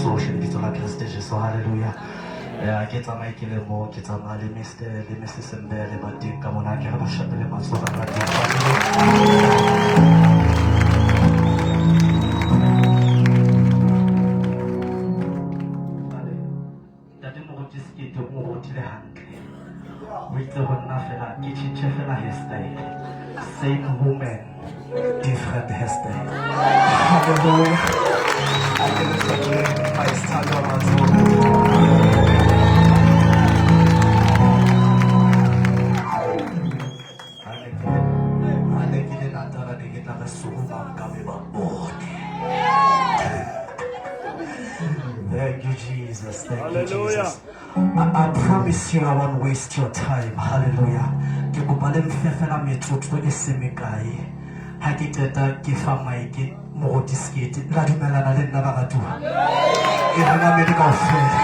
tsohle lebitso la Kreste Jesu. Hallelujah. Ya ke tsamaye ke le mo ke tsamaya le Mr le Mrs Mbele ba teng ka mona ke re ba shapele matsoho ba teng. Ntate Moruti Sekete o nrutile hantle. O itse ho nna fela ke tjhentjhe fela hairstyle. Same woman, different hairstyle. Hallelujah. A ke le shapele maesthatwa matsoho. Ha ne ke le Natala ne ke tla re sukuma nkabe ba bone. Thank you, Jesus. Thank you, Hallelujah. Jesus. I promise you I won't waste your time. Hallelujah. Ke kopa le mfe fela metsotso e se mekae. Ha ke qeta ke fa mic moruti Sekete. La dumellana le nna baratuwa. E re mamele kaofela.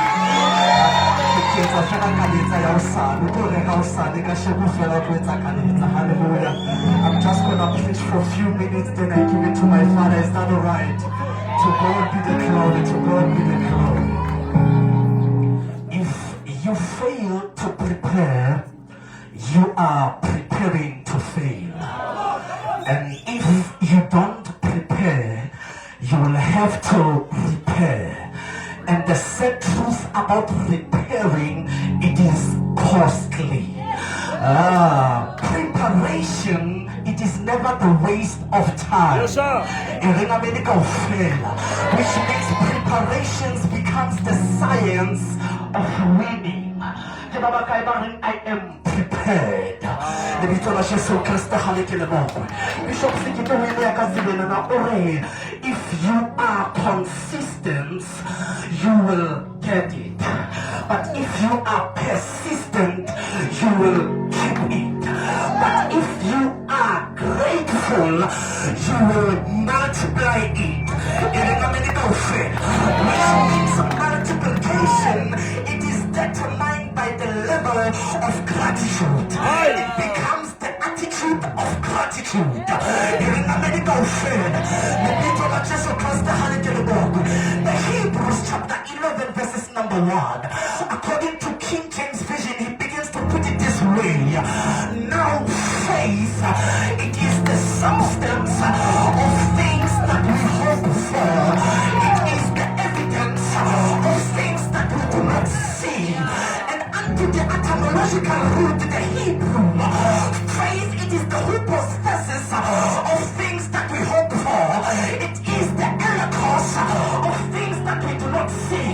Ke etsa fela kaletsa ya hosane. O tlo rera hosane kasheko fela o tlo etsa kaletsa. Hallelujah. I'm just gonna preach for a few minutes then I give it to my father. Is that all right? To God be the glory. To God be the glory. If you fail to prepare, you are preparing to fail. And if you don't prepare, you will have to repair. And the sad truth about repairing, it is costly. Ah, preparation, it is never the waste of time. Yes, sir. E re namele kaofela, which makes preparations becomes the science of winning. Ke ba bakae ba reng I am prepared. Lebitso la Jesu Kriste ha le ke le bokwe. Bishop Sekete o ile ya ka tseleng o re if you are consistent you will get it. But if you are persistent you will keep it. But if you are grateful you will multiply it. E re namele kaofela, which means multiplication it is determined by the level of gratitude. It becomes the attitude of gratitude. E re namele kaofela, lebitso la Jesu Kriste ha le ke le bokwe. The Hebrews chapter 11 verses number 1. According to King James Version, he begins to put it this way. Now faith, it is the substance of things that we hope for. It is the evidence of things that we do not see. And unto the etymological root, the Hebrew, faith, it is the hypothesis of things that we hope for. It is the elegos of things that we do not see.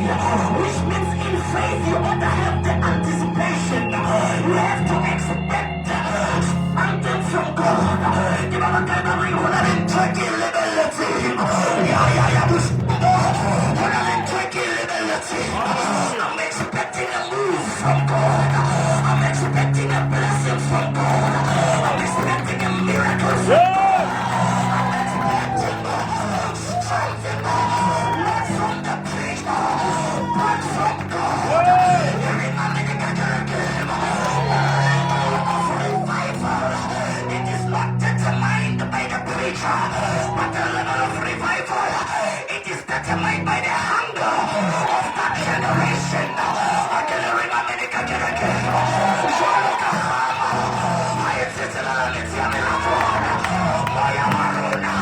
Which means in faith you ought to have the anticipation. You have to expect something from God. Ke ba bakae ba reng ho na le ntho e ke e lebelletseng? Ya, ya, ya, ho na le ntho e ke e lebelletseng. I'm expecting a move from God. I'm expecting a blessing from God. I'm expecting a miracle from God. I'm expecting something not from the preacher, but from God. Of revival, it is not determined by the preacher, but the level of revival, it is determined by the hunger of that generation. Jwalo ka kgama, ha e tsetselela metsi a melatswana, moya wa rona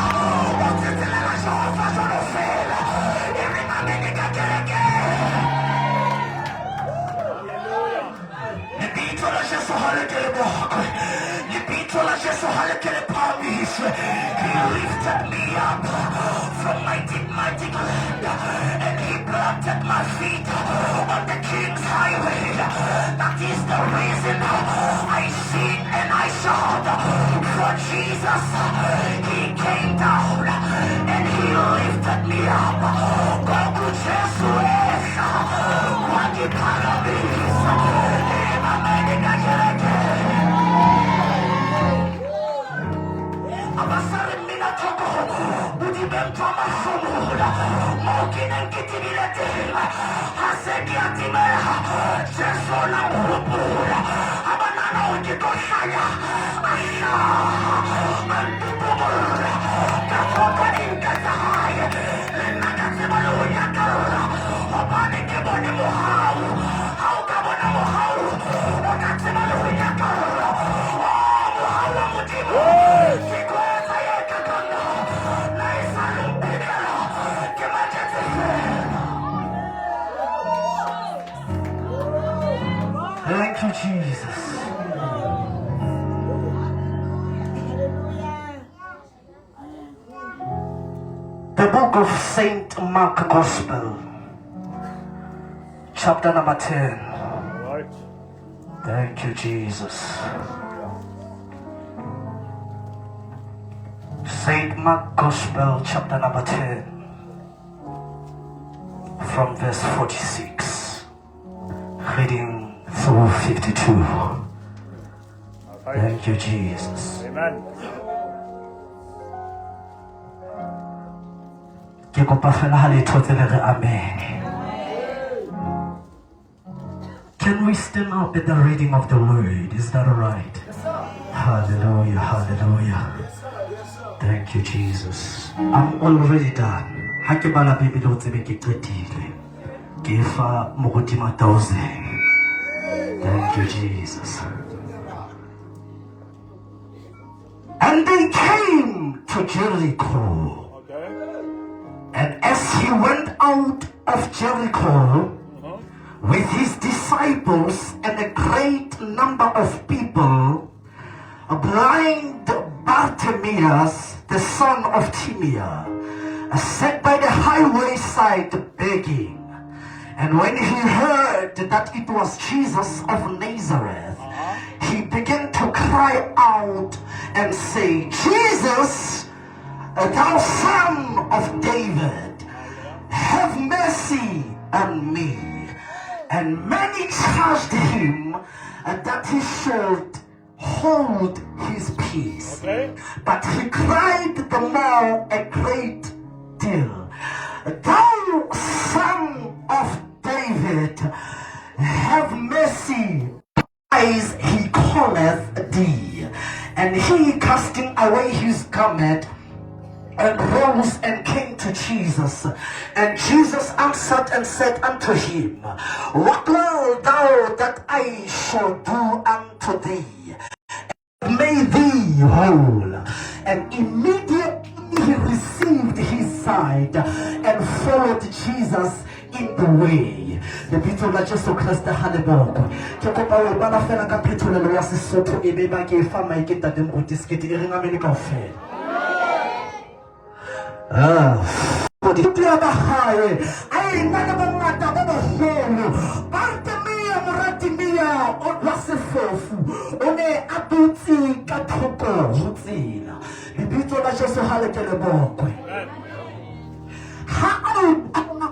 o tsetselela Jehova jwalo fela. E re amene ka kerekeng. Lebitso la Jesu ha le ke le bokwe. Lebitso la Jesu ha le ke le phahamiswe. He lifted me up from my deep mighty land and he planted my feet on the king's highway. That is the reason I sing and I shout for Jesus. He came down and he lifted me up. Goku Jesu ehla wangiphakamisa. Amen ka kereke. Abasare mmina thoko bodibeng jwa mahlomola moo ke neng ke tebile teng ha se ke a timela Jesu na nkgopola ha ba nahana hore ke tlo hlanya a hlaha a ntutubolla ka tlhoka dinka tsa hae le nna ka tseba le ho nyakalla. Thank you, Jesus. The book of Saint Mark Gospel, chapter number 10. Right. Thank you, Jesus. Saint Mark Gospel, chapter number 10, from verse 46, reading through 52. All right. Thank you, Jesus. Amen. Ke kopa fela ha le thotse le re amen. Can we stand up at the reading of the word? Is that all right? Hallelujah, hallelujah. Thank you, Jesus. I'm already done. Ha ke bala Bibele o tsebe ke qetile. Ke e fa moruti Matauzen. Thank you, Jesus. And they came to Jericho. Okay. And as he went out of Jericho with his disciples and a great number of people, a blind Bartimaeus, the son of Timaeus, sat by the highway side begging. And when he heard that it was Jesus of Nazareth, he began to cry out and say, Jesus, thou son of David, have mercy on me. And many charged him that he should hold his peace. Okay. But he cried the more a great deal, Thou son of David, have mercy. Eyes he calleth thee. And he, casting away his garment, and rose and came to Jesus. And Jesus answered and said unto him, What wilt thou that I shall do unto thee? May thee whole. And immediately he received his sight and followed Jesus in the way. Lebitso la Jesu Kriste ha le bokwe. Ke kopa ho e bala fela ka phetolelo ya Sesotho e be ba ke e fa maeke ntate Moruti Sekete e reng amene kaofela. Ah. Ya ba hae a ena le bongata bo boholo. Bartimea Moratimea wa sefofu o ne a dutse ka thoko ho tsela. Lebitso la Jesu ha le ke le bokwe. Ha a utlwa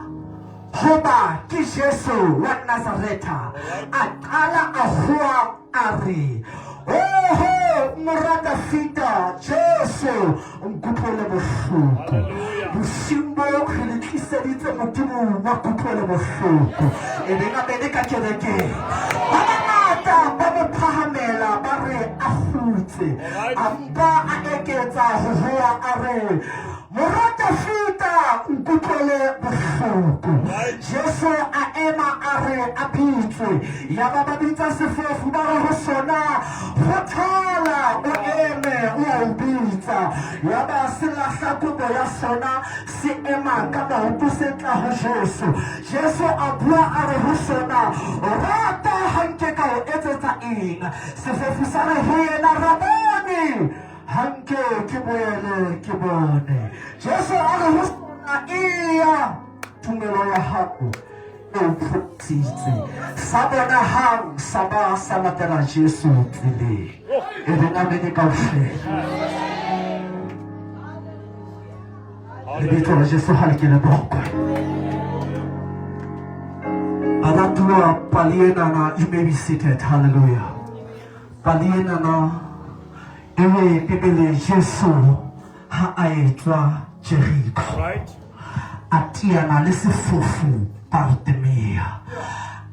hoba ke Jesu wa Nazaretha, a qala a howa a re, Oho, mora Dafida, Jesu, nkutlwele bohloko. Bosiung bo re le tliseditse Modimo wa kutlwelo bohloko. E beng a bene ka kerekeng. Ba bangata ba mo phahamela ba re a kgutse. A mpa a eketsa ho howa a re, Mora Dafida, nkutlwele bohloko. Jesu a ema a re a bitswe. Yaba ba bitsa sefofu ba re ho sona, Kgothala, o eme, o a o bitsa. Yaba se lahla kobo ya sona, se ema ka maoto se tla ho Jesu. Jesu a bua a re ho sona, O rata ha nke ka o etsetsa eng? Sefofu sa re ho yena, Raboni, ha nke ke boele ke bone. Jesu a re ho sona, Eya, tumelo ya hao e o pholositse. Sa bona hang, sa ba sa latela Jesu tseleng. E re namene kaofela. Lebitso la Jesu ha le ke le bokwe. Baratuwa pale enana, you may be seated. Hallelujah. Pale enana e re Bibele Jesu ha a etswa Jericho. Right. A teana le sefofu Bartimea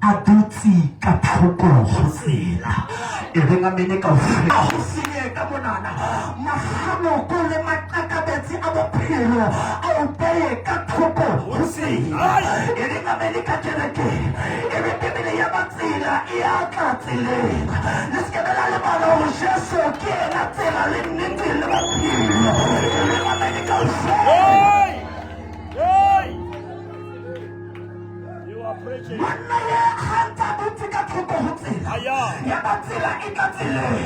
a dutse ka thoko ho tsela. E reng amene kaofela. Ho senye ka monana mahloko le maqakabetsi a bophelo a o beye ka thoko ho tsela. E reng amene ka kerekeng. E re Bibele ya ba tsela e a tla tseleng. Le se ke be la lebala hore Jesu ke yena tsela le nnete le bophelo. E reng amene kaofela. Hey! Hey! You are preaching. Monna ye ha ntse a dutse ka thoko ho tsela. Ya ba tsela e tla tseleng.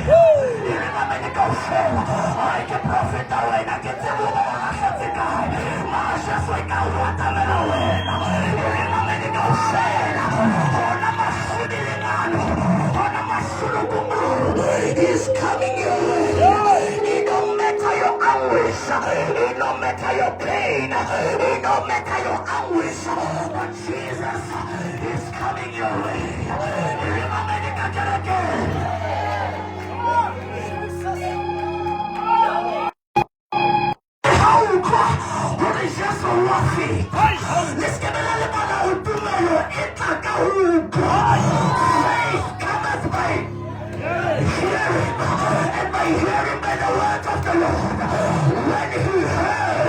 E re mamele kaofela. Ai ke profeta wena ke tsebe o ba o lahletse kae. Mara Jesu e ka o atamela wena. E re mamele kaofela. Hona masudi le ngano. Hona masulukungu. He's coming your way. It don't matter your anguish. It don't matter your pain. It don't matter your anguish. But Jesus is coming your way. E re mamele ka kerekeng. Ha o utlwa hore Jesu wa feta, le se ke be la lebala ho tumelo e tla ka ho utlwa. Faith cometh by hearing, and by hearing by the word of the Lord. When he heard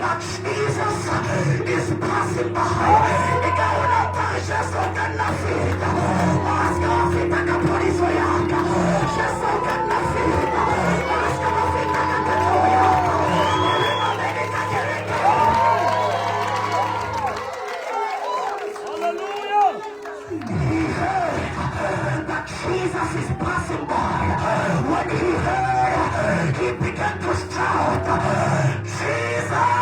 that Jesus is passing by, e ka hona o ka re Jesu o ka nna feta. A se ka wa feta ka phodiso ya ka. Jesu o ka nna feta. A se ka wa feta ka katleho ya ka. E re mamele ka kerekeng. Hallelujah. He heard that Jesus is passing by. When he heard, he began to shout, Jesus!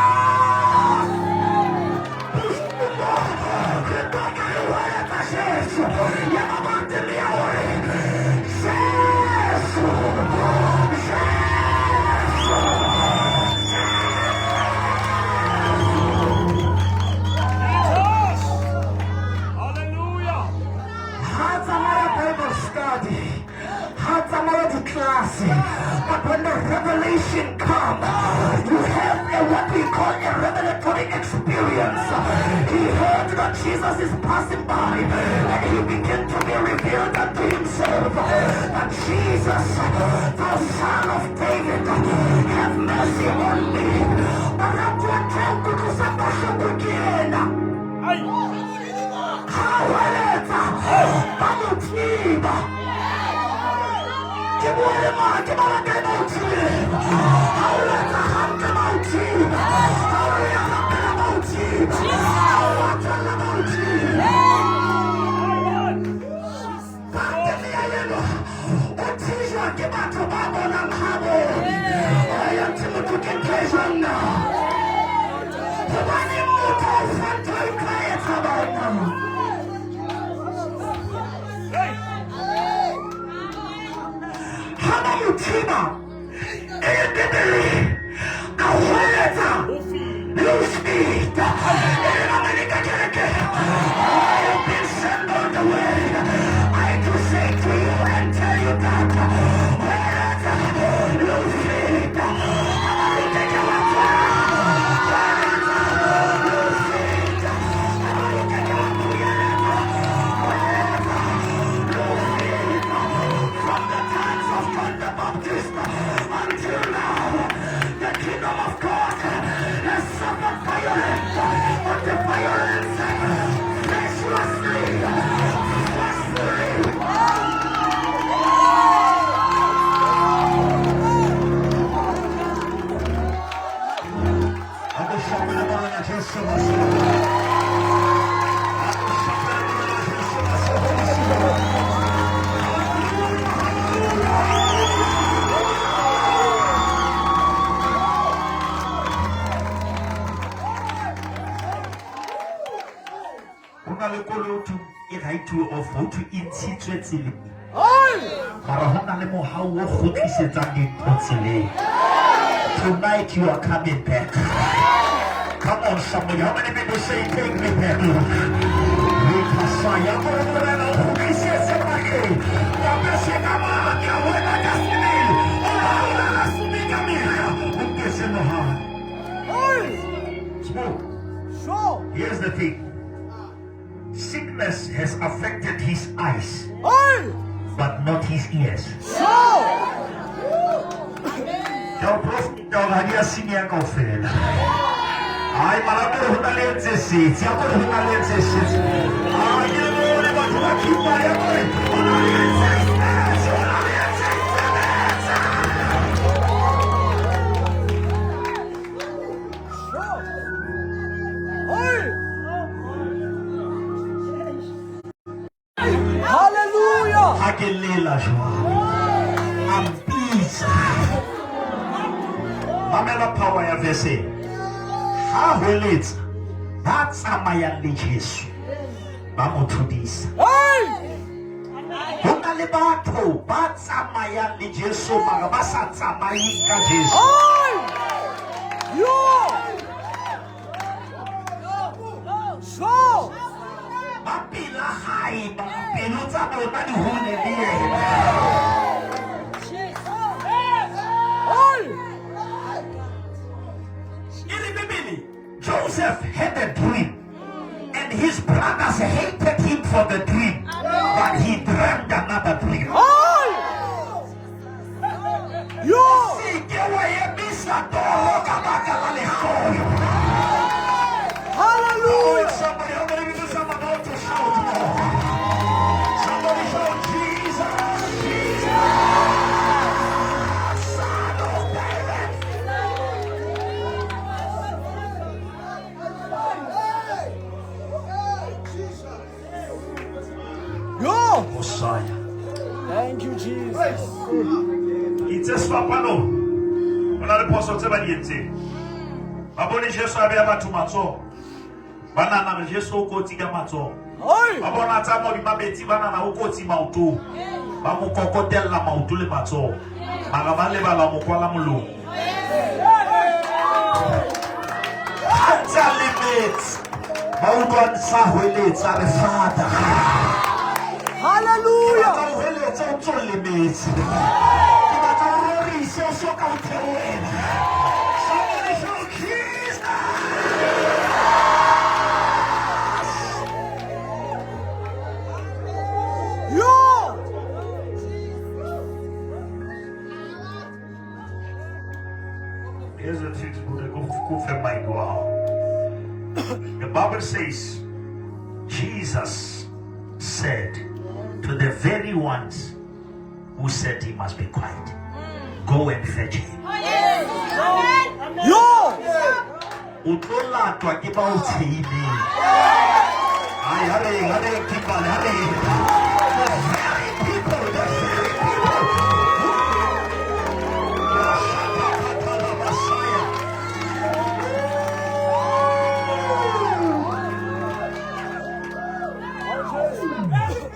Jesu! Ya ba Bartimea hore, Jesu! Jesu! Jesus. Hallelujah. Ha tsamaya Bible study, ha tsamaya di-class, but when the revelation come, you have a what we call a revelatory experience. He heard that Jesus is passing by, and he began to be revealed unto himself that Jesus, the Son of David, have mercy on me. Baratuwa kutlwisa bohloko ke ena. Hey. Ha hweletsa, ba mo thiba. Ke bua le mang? Ke ba bakae ba o thibileng? Ha o etsa hantle ba o thiba. Ha o ya rapela ba o thiba. Ha o atswella ba o thiba. Bartimea enwa o thijwa ke batho ba bonang ha bone. Aya ntse motho ke ntho e jwang na? Hobane motho o fa ntho e ka etsa bona. Hey. Ha ba mo thiba, e le Bibele a hweletsa le ho feta. E re mamele ka kerekeng. I have been sent on the way. I to say to you and tell you that hweletsa le ho feta. Ha ba rute ke wa tshwara. Hweletsa le ho feta. Ha ba rute ke wa phuyeletsa. Hweletsa le ho feta. From the times of John the Baptist until now, the kingdom of God has suffered violence, but the violence treacherously, forcefully. Ako Jesu Masihi. Ako Jesu Masihi. Ho na le koloi ho thweng e write off, ho thwe e ntshitswe tseleng. Mara ho na le mohau o kgutlisetsang dintho tseleng. Tonight you are coming back. Come on, somebody. How many people say, take me back, Lord? Lekasaya, Morena, o kgutlisetse matleng. Kabese ka matla, wena ka sebele. O laola ka sebe ka mehla. O nkese mohau. Smoke. Here's the thing. Sickness has affected his eyes, but not his ears. Ke o profeta hore ha di a senyeha kaofela. Ai, mara kore ho na le tse setse, a kore ho na le tse setse. Ai, ke le bone batho ba Kimberley, a kore ho na le tse setse, ho na le tse setse. ke lela jwalo. A mpitsa. Mamela power ya verse. Ha hweletsa ba tsamayang le Jesu ba mo thodisa. Ho na le batho ba tsamayang le Jesu mara ba sa tsamayeng ka Jesu. Ba pela hae mara pelo tsa bona di hole le yena. E re Bibele, Joseph had a dream and his brothers hated him for the dream, but he dreamed another dream. Se ke wa emisa toro ka baka la lehloyo. Hallelujah. Somebody, how many people I'm about to shout more? Somebody shout, Jesus, Jesus, Son of David. Yo. Messiah. Thank you, Jesus. Itse sefapanong ho na le phoso tse ba di entseng. Ba bone Jesu a beha batho matsoho, ba nahana hore Jesu o kotsi ka matsoho. Hey. Ba bona tsa hodima metsi, ba nahana o kotsi maotong, ba mo kokotella maoto le matsoho, mara ba lebala mo kwala molomo. Ha ntse a lemetse, ba utlwa sa hweletsa a re, Father. Hallelujah. Ke batla o hweletse o ntso lemetse. Ke batla o rorise o so ka o theohela. Somebody shout, Jesus. Yo. Here's the truth, Buddha. Go, go for my wow. The Bible says, Jesus said to the very ones who said he must be quiet, go and fetch him. Yo. O tlo latwa ke ba o tshehileng. Ai, ha re, ha re, Kimberly, ha re. The very people, the very people. Messiah.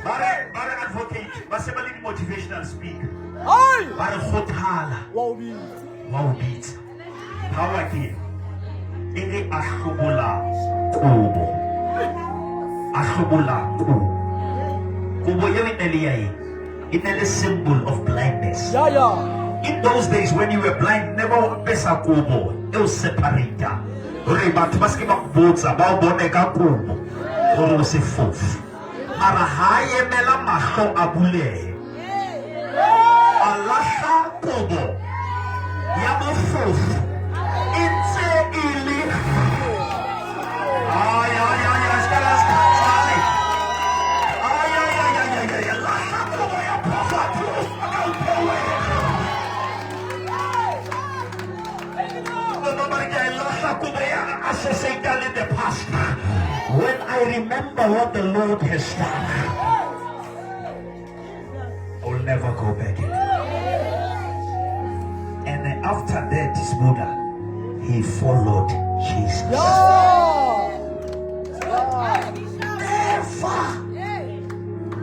Ba re, ba re advocate, ba se ba le di-motivational speaker. Hey. Ba re kgothala, Wa o bitsa. wa o bitsa. Power ke e re a hlobola kobo. A hlobola kobo. Kobo eo e ne le ya eng? E ne le symbol of blindness. Yeah, yeah. In those days when you were blind, never o apesa kobo e o separata. Hore batho ba se ke ba go botsa, ba o bone ka kobo hore o sefofu. Mara ha emela mahlo a bulehe. A lahla kobo ya bofofu e ntse e le. Ay, ay, ay, ay, ska la ska. Ay. Ay, ay, ay, ay, ay, ay, ay. Lahla kobo ya poverty o ska o theohela. In the past, when I remember what the Lord has done, I will never go back anymore. And after that, his mother, he followed Jesus. Yeah. Never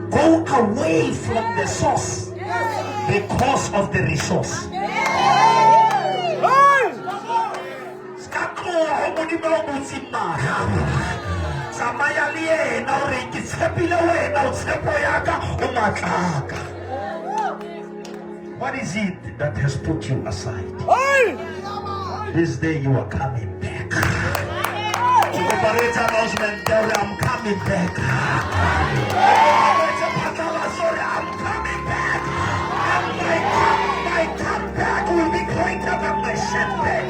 go away from the source because of the resource. Hey. Ska tloha ho Modimo o butse mahlo. Tsamaya le yena hore ke tshepile wena, o tshepo ya ka, o matla a ka. What is it that has put you aside? Hey. This day you are coming back. Ke kopa re etse announcement ya hore I'm coming back. Re etse phatlalatso hore I'm coming back. And my comeback will be greater than my setback.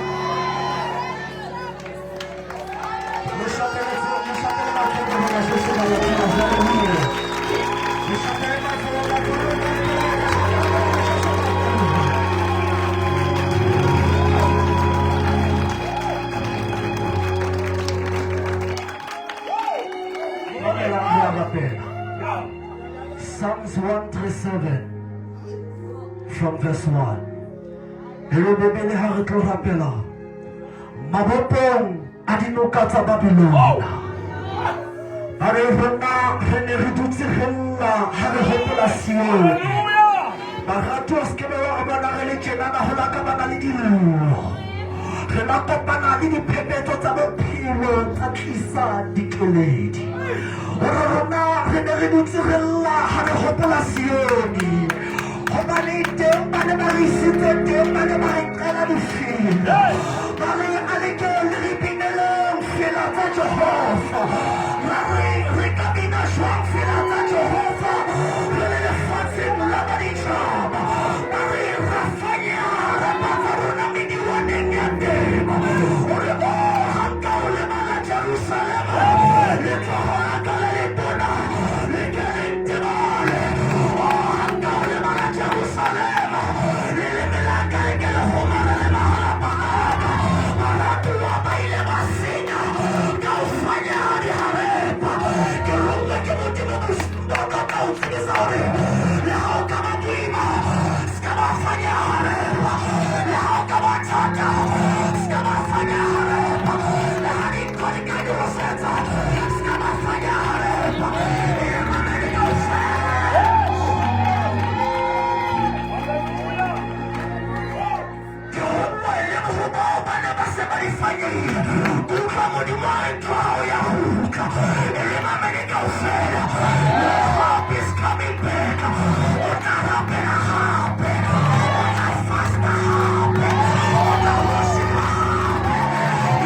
Psalms 137 from verse 1. E le Bibele ha re tlo rapela mabopong a dinoka tsa Babylona. Ba re rona re ne re dutse re lla ha re hopola Sione. Baratuwa se ke be wa re bona re le tjenana ho la ka bana le dillo. Re la kopana le diphephetso tsa bophelo tsa tlisa dikeledi. Hore rona re ne re dutse re lla ha re hopola Sione. Hobane teng ba ne ba re isitse teng ba ne ba re qela difela. Ba re a le ke le re bineleng fela tsa Jehova. Ra re re ka bina jwang fela tsa Jehova re le lefatsheng la baditjhaba. Ba re ra fanya rapa tsa rona mediwaneng ya temo. Hore o ha nka o lebala Jerusalema, letsoho la ka le letona le ke le ntebale. O ha nka o lebala Jerusalema, leleme la ka le ke le kgomarele mahalapa a ka. Baratuwa ba ile ba senya ka ho fanya diharepa. Ke ronngwe ke Modimo bosiung bo ka tla o tsebisa hore le ha o ka ba boima, se ka ba fanya harepa. Le ha o ka ba thata, se ka ba fanya harepa. Le ha dintho di ka nyolosetsa, se ka ba fanya harepa. E mamele kaofela. Ke ronngwe le ho bao ba ne ba se ba di fanyehile. Ke utlwa Modimo a re ntho ya hao ya kgutla. E le mamele kaofela. Your hope is coming back. O tla rapela hape. O tla fasta hape. O tla worshipa hape.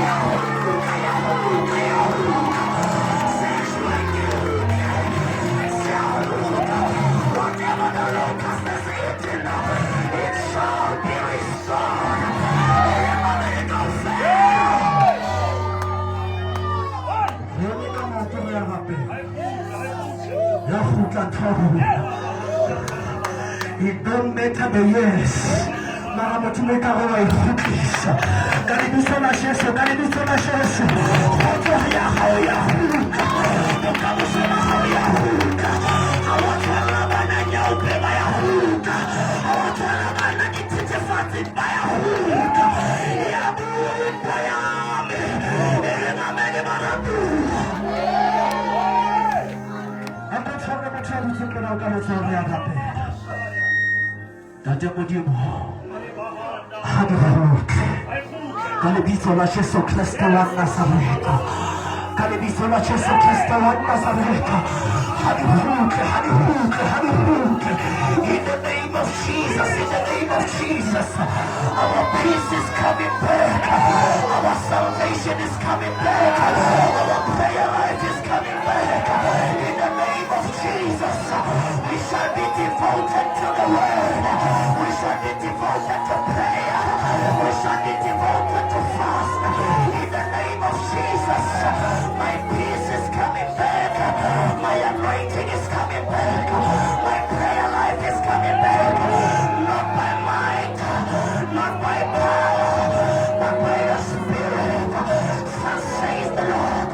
Ya kgutla, ya kgutla, ya kgutla. Se jwang ke kgutle. Se a kgutla. Whatever the locust has eaten, it shall be restored. E le mamele kaofela. Re eme ka maoto re ya rapela. Ya kgutla ntho ya rona. It don't matter the years. Mara Modimo e ka re wa e kgutlisa. Ka lebitso la Jesu, ka lebitso la Jesu. Kgotso ya hao ya kgutla. Bokamoso ba hao ya kgutla. Ha wa tshwarela bana nyaope ba ya kgutla. Ha wa tshwarela bana dithethefatsi ba ya kgutla. Ya bua ntwa ya me. E re mamele baratuwa. A ko tshware motho ya dutseng pela o ka letsoho re ya rapela. Ntate Modimo, ha di kgutle. Ka lebitso la Jesu Kreste wa Nazareta. Ka lebitso la Jesu Kreste wa Nazareta. Ha di kgutle, ha di kgutle, ha di kgutle. In the name of Jesus, in the name of Jesus, our peace is coming back. Our salvation is coming back. Our prayer life is coming back. In the name of Jesus, we shall be devoted to the word. We shall be devoted to prayer. We shall be devoted to fast. In the name of Jesus, my peace is coming back. My anointing is coming back. My prayer life is coming back. Not by might, not by power, but by the Spirit. Thus says the Lord.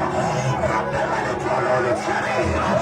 Rapela letolo le tshwarelo.